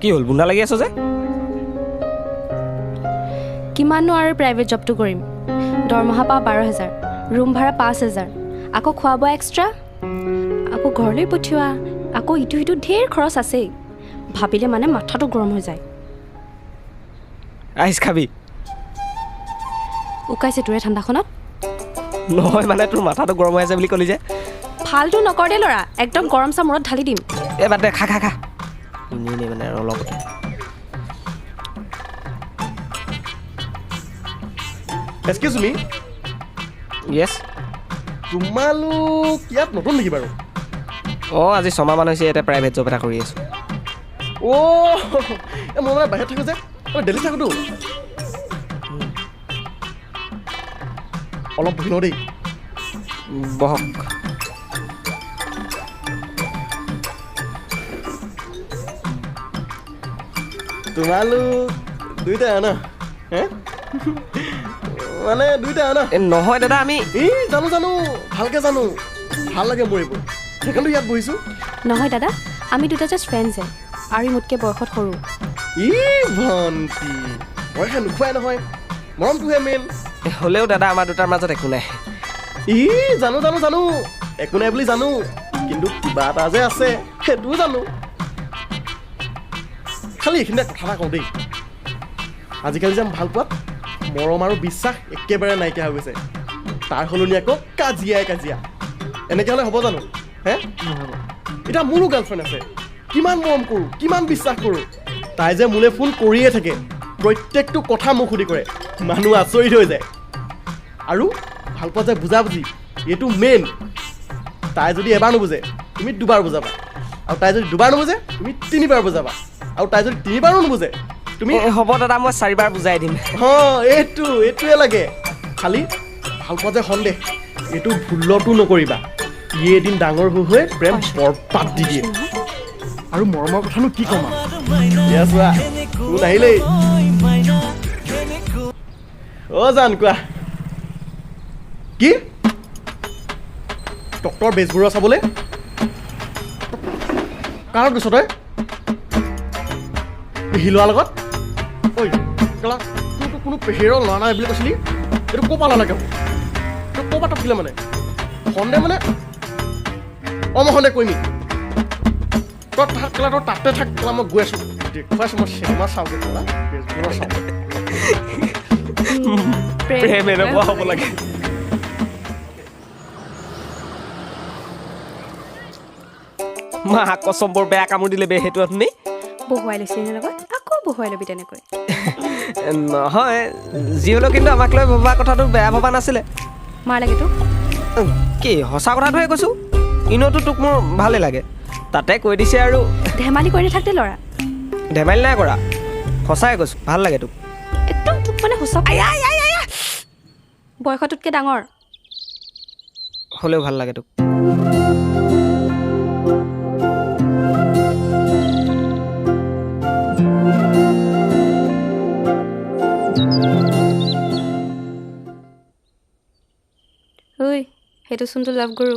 কি হ'ল, বোন্দা লাগি আছ যে? কিমাননো আৰু প্ৰাইভেট জবটো কৰিম। দৰমহা পাওঁ 12,000, ৰুম ভাড়া 5,000, আকৌ খোৱা বোৱা এক্সট্ৰা, আকৌ ঘৰলৈ পঠিওৱা, আকৌ ইটো সিটো ঢেৰ খৰচ আছেই। ভাবিলে মানে মাথাটো গৰম হৈ যায়। আইচ খাবি? উকাইছে তোৰে ঠাণ্ডাখনত। নহয় মানে তোৰ মাথাটো গৰম হৈ আছে বুলি ক'লি যে। ফাল্টু নকৰ দেই ল'ৰা, একদম গৰম চাহ মূৰত ঢালি দিম। এই বাদ দে, খা খা খা। এনেই এনেই মানে আৰু অলপতে। এক্সকিউজ মি। য়েছ। তোমালোক ইয়াত নতুন নেকি বাৰু? অঁ, আজি 6 মাহমান হৈছে, ইয়াতে প্ৰাইভেট জব এটা কৰি আছোঁ। অ' এই মই মানে বাহিৰত থাকোঁ যে, মই দিল্লীত থাকোঁতো। অলপ বহি লওঁ দেই। বহক। তোমালোক দুইটাই ন? হে, মানে দুইটাই ন? এই নহয় দাদা, আমি এই জানো জানো, ভালকৈ জানো। ভাল লাগে মোৰ এইবোৰ, সেইকাৰণে ইয়াত বহিছোঁ। নহয় দাদা, আমি দুটা জাষ্ট ফ্ৰেণ্ডছহে আৰু ই মোতকৈ বয়সত সৰু। ই ভণ্টি, বয়সে নোখোৱাই নহয়, মৰমটোহে মেইন। হ'লেও দাদা, আমাৰ দুটাৰ মাজত একো নাই। ই জানো জানো জানো, একো নাই বুলি জানো, কিন্তু কিবা এটা যে আছে সেইটোও জানো। খালি এইখিনিতে কথা এটা কওঁ দেই, আজিকালি যে ভাল পোৱাত মৰম আৰু বিশ্বাস একেবাৰে নাইকিয়া হৈ গৈছে। তাৰ সলনি আকৌ কাজিয়াই কাজিয়া। এনেকৈ হ'লে হ'ব জানো? হে, এতিয়া মোৰো গাৰ্লফ্ৰেণ্ড আছে, কিমান মৰম কৰোঁ, কিমান বিশ্বাস কৰোঁ। তাই যে মোলৈ ফোন কৰিয়ে থাকে, প্ৰত্যেকটো কথা মোক সুধি কৰে, মানুহ আচৰিত হৈ যায়। আৰু ভালপোৱা যে বুজাবুজি, এইটো মেইন। তাই যদি এবাৰ নুবুজে, তুমি দুবাৰ বুজাবা, আৰু তাই যদি দুবাৰ নুবুজে, তুমি তিনিবাৰ বুজাবা, আৰু তাই যদি তিনিবাৰো নুবুজে, তুমি এই হ'ব দাদা, মই চাৰিবাৰ বুজাই দিম। অঁ, এইটোৱে লাগে। খালি ভালপোৱা যে সন্দেহ, এইটো ভুলতো নকৰিবা। ই এদিন ডাঙৰ হৈ হৈ প্ৰেম বৰবাদ দি দিয়ে। আৰু মৰমৰ কথানো কি ক'ম আৰু। এতিয়া চোৱা, কোন আহিলেই। অ' জান, কোৱা। কি ডক্টৰ বেজবৰুৱা চাবলৈ কাৰ গৈছ তই? পেহী ল'ৰাৰ লগত? ঐ কেলা, তোৰতো কোনো পেহীৰ ল'ৰা নাই বুলি কৈছিলি, এইটো ক'ৰ পৰা ওলালে? এইটো ক'ৰ পৰা টপিলে? মানে সন্দেহ মানে অঁ, মই সন্দেহ কৰিমেই। তই থাক কেলা, তই তাতে থাক কেলা, মই গৈ আছোঁ। দেখুৱাইছোঁ মই, চিনেমা চাওঁগৈ কেলা, বেজবৰুৱা চাওঁ। প্ৰেম এনেকুৱা হ'ব লাগে। মা কচম, বৰ বেয়া কামোৰ দিলে বে সেইটো আপুনি। বহুৱাই লৈছিলি নে লগত? আকৌ বহুৱাই ল'বি তেনেকৈ। নহয়, যি হ'লেও কিন্তু আমাক লৈ ভবা কথাটো বেয়া ভবা নাছিলে। মাৰ লাগে তোক। কি সঁচা কথাটোহে কৈছোঁ, এনেওতো তোক মোৰ ভালেই লাগে, তাতে কৈ দিছে আৰু। ধেমালি কৰি নাথাক দেই ল'ৰা। ধেমালি নাই কৰা, সঁচাই কৈছোঁ, ভাল লাগে তোক। একদম তোক মানে সঁচা। বয়সটোতকৈ ডাঙৰ। হ'লেও ভাল লাগে তোক। ঐ, সেইটো চোন তোৰ লাভ গুৰু।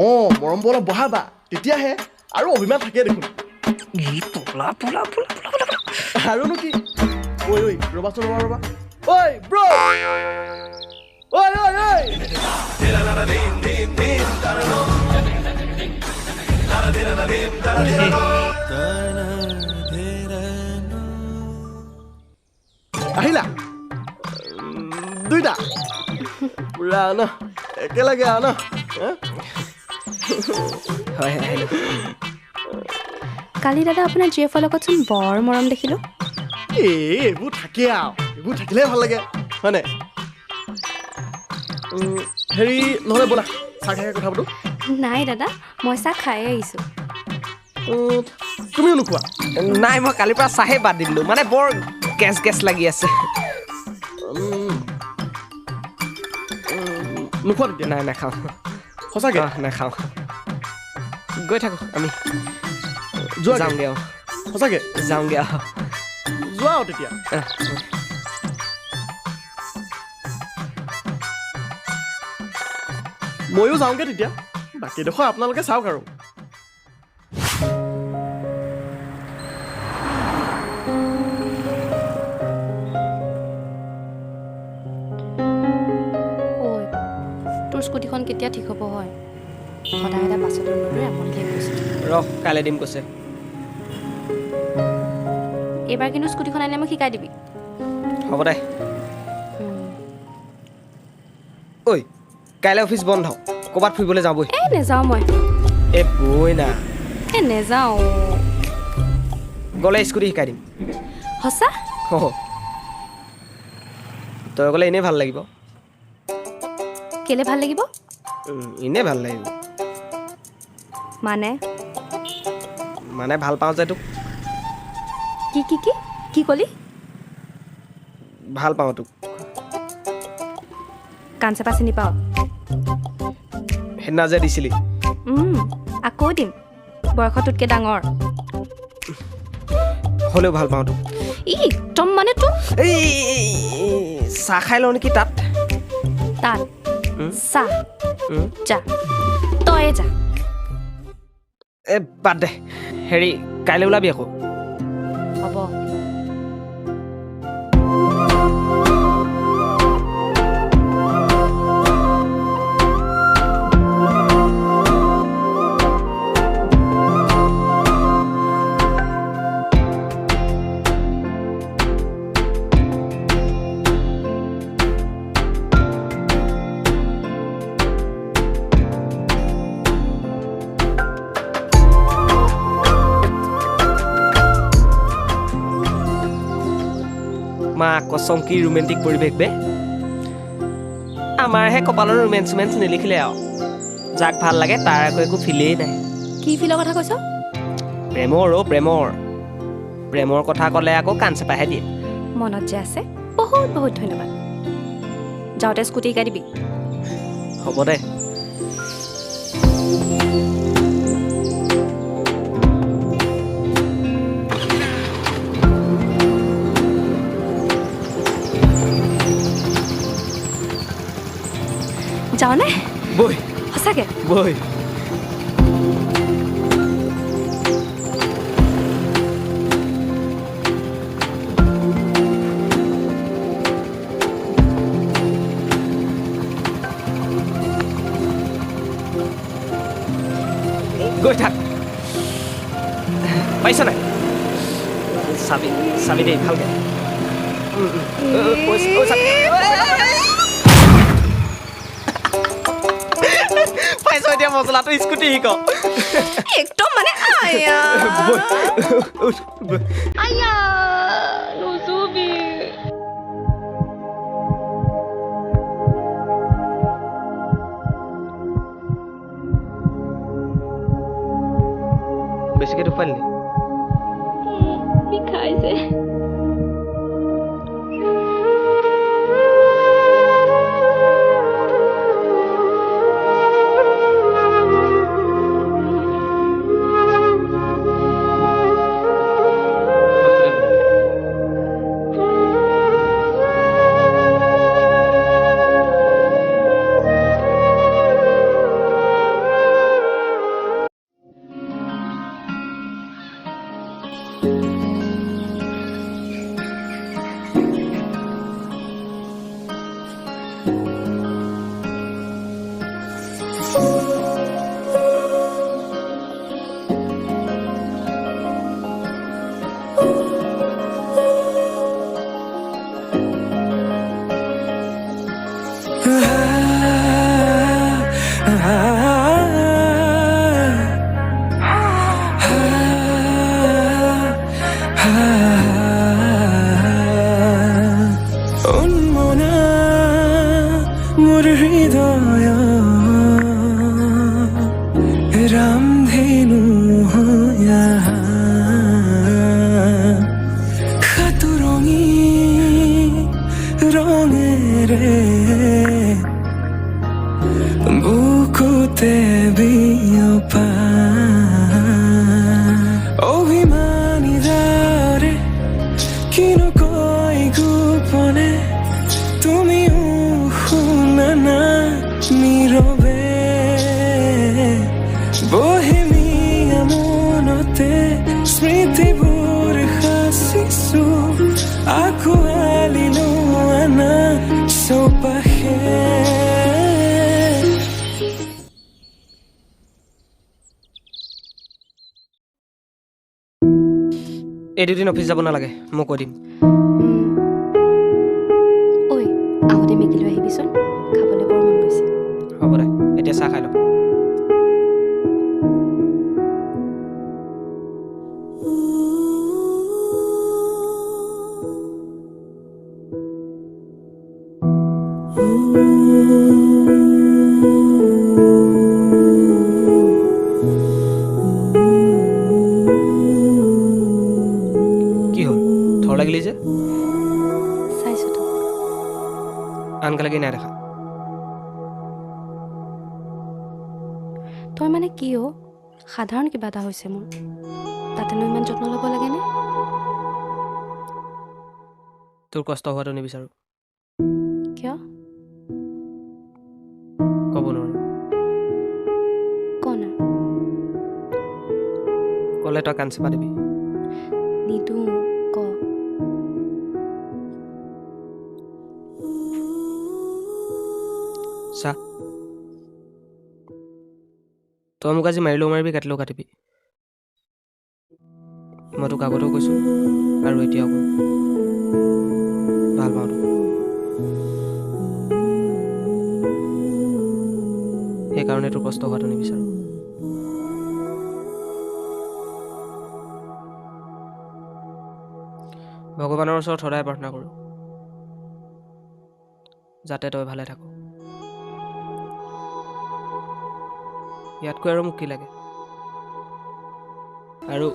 অঁ, মৰমবোৰ অলপ বঢ়াবা, তেতিয়াহে। আৰু অভিমান থাকে দেখোন। ই পলা পলা পলা পলা পলা। আৰুনো কি? ঐ ঐ, ৰ'বাচোন, ৰ'বা ৰ'বা। ঐ ব্ৰ, ঐ ঐ ঐ, আহিলা দুইটা পুৰা ন একেলগে আহ ন, হা? হয়, আহিলোঁ। কালি দাদা, আপোনাৰ জি এফৰ লগতচোন বৰ মৰম দেখিলোঁ। এই এইবোৰ থাকে আৰু, এইবোৰ থাকিলেহে ভাল লাগে, হয় নাই? হেৰি নহ'লে ব'লা, চাহ খাই খাই কথা পাতোঁ। নাই দাদা, মই চাহ খায়ে আহিছোঁ। তুমিও নোখোৱা? নাই, মই কালিৰ পৰা চাহে বাদ দি দিলোঁ, মানে বৰ গেছ গেছ লাগি আছে। উম, উম, নোখোৱা তেতিয়া? নাই, নাখাওঁ। সঁচাকৈ? অঁ, নাখাওঁ। গৈ থাকোঁ আমি। যোৱা। যাওঁগৈ আৰু। সঁচাকৈ? যাওঁগৈ আৰু। যোৱা আৰু তেতিয়া। আহ। ময়ো যাওঁগৈ তেতিয়া, বাকীডোখৰ আপোনালোকে চাওক আৰু। কেতিয়া ঠিক হ'ব হয়? সদায় সদায় বাছত দৌৰি আমনি লাগি গৈছে। ৰহ, কাইলৈ দিম কৈছে। এইবাৰ কিন্তু স্কুটিখন আনিলে মোক শিকাই দিবি। হ'ব দে। ঐ, কাইলৈ অফিচ বন্ধ, ক'ৰবাত ফুৰিবলৈ যাওঁ বৈ। এই নেযাওঁ মই। এই বৈ না। এই নেযাওঁ। গ'লে স্কুটি শিকাই দিম। সঁচা? অঁ, তই গ'লে এনেই ভাল লাগিব। কেলে ভাল লাগিব? এনেই ভাল লাগিব। মানে? মানে ভাল পাওঁ যে তোক। কি কি কি কি ক'লি? ভাল পাওঁ তোক। কাঞ্চেপা চিনি পাওঁ? সেইদিনা যে দিছিলি। আকৌ দিম, বয়সত তোতকৈ ডাঙৰ। হ'লেও ভাল পাওঁ তোক। ই একদম মানে তোক। এই চাহ খাই লওঁ নেকি তাত? তাত চাহ যা, তয়ে যা। এ বাদ দে, হেৰি কাইলৈ ওলাবি আকৌ। হ'ব। মা কচম, কি ৰোমেণ্টিক পৰিৱেশ বে। আমাৰহে কপালৰ ৰোমেঞ্চ চোমেঞ্চ নিলিখিলে আৰু। যাক ভাল লাগে তাৰ আকৌ একো ফিলেই নাই। কি ফিলৰ কথা কৈছ? প্ৰেমৰ অ' প্ৰেমৰ। প্ৰেমৰ কথা ক'লে আকৌ কাণ চেপাহে দিয়ে। মনত যে আছে, বহুত বহুত ধন্যবাদ। যাওঁতে স্কুটি শিকাই দিবি। হ'ব দে। যাওঁনে? বৈ। সঁচাকৈ? বৈ। গৈ থাক, পাইছ নাই? চাবি চাবি দেই ভালকে। পাইছ এতিয়া মছলাটো, স্কুটি শিক। একদম মানে আয়া। আয়া নুচুবি। বেছিকৈ দুখ পালি? বিষাইছে। উন্মনা মোৰ হৃদয় ৰামধেনু সাতোৰঙী ৰঙেৰে বুকুতে বিয়পা অভিমানী দৰে কিনো কয় গোপনে, তুমিও শুনা না নীৰৱে। বহেমীয়া মনতে স্মৃতিবোৰ সাঁচিছো, আঁকোৱালিলো আনা চৌপাশে। এই দুদিন অফিচ যাব নালাগে, মই কৈ দিম। ঐ, আহোঁতে মেগী লৈ আহিবিচোন, খাবলৈ বৰ মন গৈছে। হ'ব দে, এতিয়া চাহ খাই লওঁ। কি হ'ল, থৰ লাগিলি যে? চাইছোঁ তোক। আনকালে নাই দেখা। তই মানে কি অ', সাধাৰণ কিবা এটা হৈছে মোৰ, তাতেনো ইমান যত্ন ল'ব লাগেনে? তোৰ কষ্ট হোৱাটো নিবিচাৰোঁ। কিয়? ক'ব নোৱাৰোঁ। ক না। ক'লে তই কাণ চেপা দিবি। নিদোঁ, ক। চা, তই মোক আজি মাৰিলেও মাৰিবি, কাটিলেও কাটিবি, মই তোক আগতেও কৈছোঁ আৰু এতিয়াও কওঁ, ভাল পাওঁ তোক। সেইকাৰণে তোৰ কষ্ট হোৱাটো নিবিচাৰোঁ। ভগৱানৰ ওচৰত সদায় প্ৰাৰ্থনা কৰোঁ যাতে তই ভালে থাক। ইয়াতকৈ আৰু মোক কি লাগে? আৰু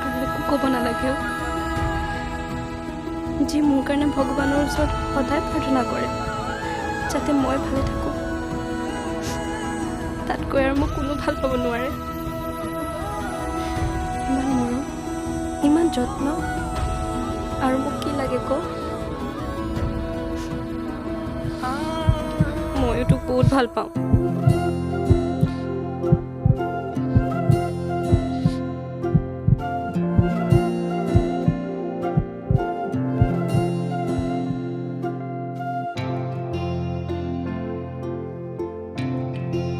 আৰু একো ক'ব নালাগে অ'। যি মোৰ কাৰণে ভগৱানৰ ওচৰত সদায় প্ৰাৰ্থনা কৰে যাতে মই ভালে থাকোঁ, তাতকৈ আৰু মোক কোনো ভাল পাব নোৱাৰে। ইমান মৰম, ইমান যত্ন, আৰু মোক কি লাগে ক? ময়ো তোক বহুত ভাল পাওঁ।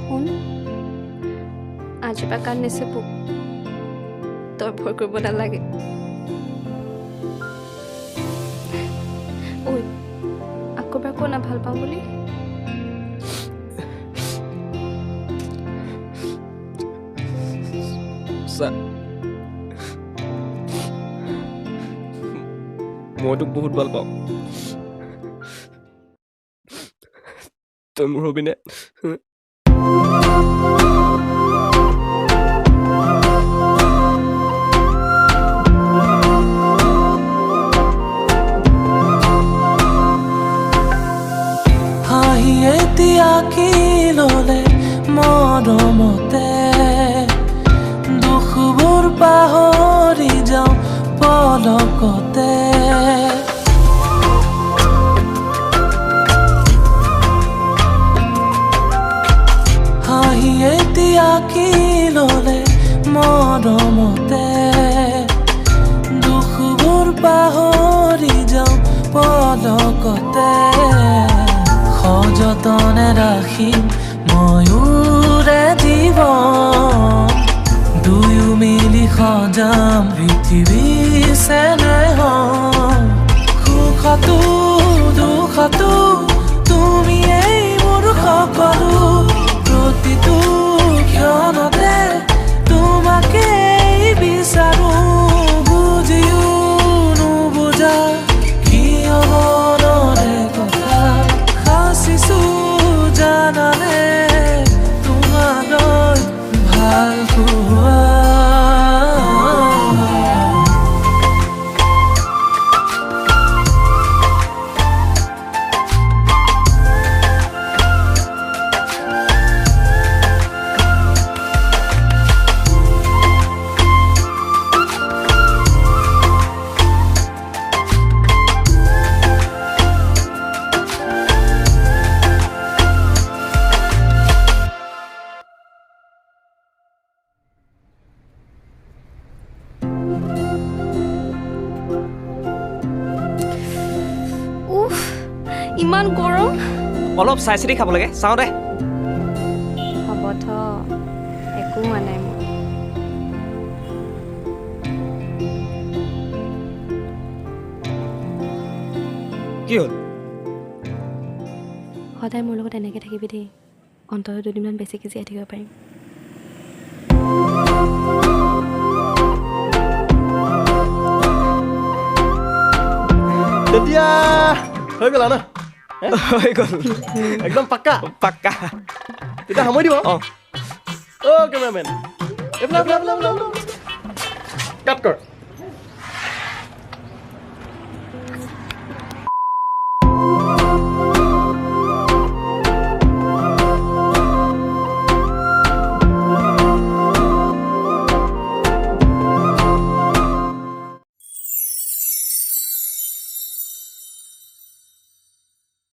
শুন, আজিৰ পৰা কাণ নেচেপো, তই ভয় কৰিব নালাগে। ঐ, আকৌ এবাৰ ক না ভাল পাওঁ বুলি। চা, মই তোক বহুত ভাল পাওঁ, তই মোৰ হবিনে? হাঁহি এতিয়া কি ল'লে মৰমতে, দুখবোৰ পাহৰি যাওঁ পলকতে। হাঁহি এতিয়া কি ল'লে মৰমতে, দুখবোৰ পাহৰি যাওঁ পলকতে। সযতনে ৰাখিম ময়ূৰে জীৱন, দুয়ো মিলি সজাম পৃথিৱী চেনেহ। সুখতো দুখতো তুমিয়েই মোৰ সকলো, প্ৰতিটো ক্ষণতে তোমাকেই বিচাৰো। বুজিও নুবুজা কিয় মনৰে কথা সাঁচিছো জানানে? ইমান গৰম। অলপ চাই চিতি খাব লাগে, চাওঁ দে। হ'ব থ, একো হোৱা নাই মোৰ। কি হ'ল? সদায় মোৰ লগত এনেকৈ থাকিবি দেই, অন্ততঃ দুদিনমান বেছিকৈ জীয়াই থাকিব পাৰিম। তেতিয়া হৈ গ'লা ন? হৈ গ'ল। একদম পাক্কা? পাক্কা। তেতিয়া সামৰি দিব। অঁ। অ' কেমেৰামেন, এইফালে এইফালে এইফালে এইফালে। কাট কৰ।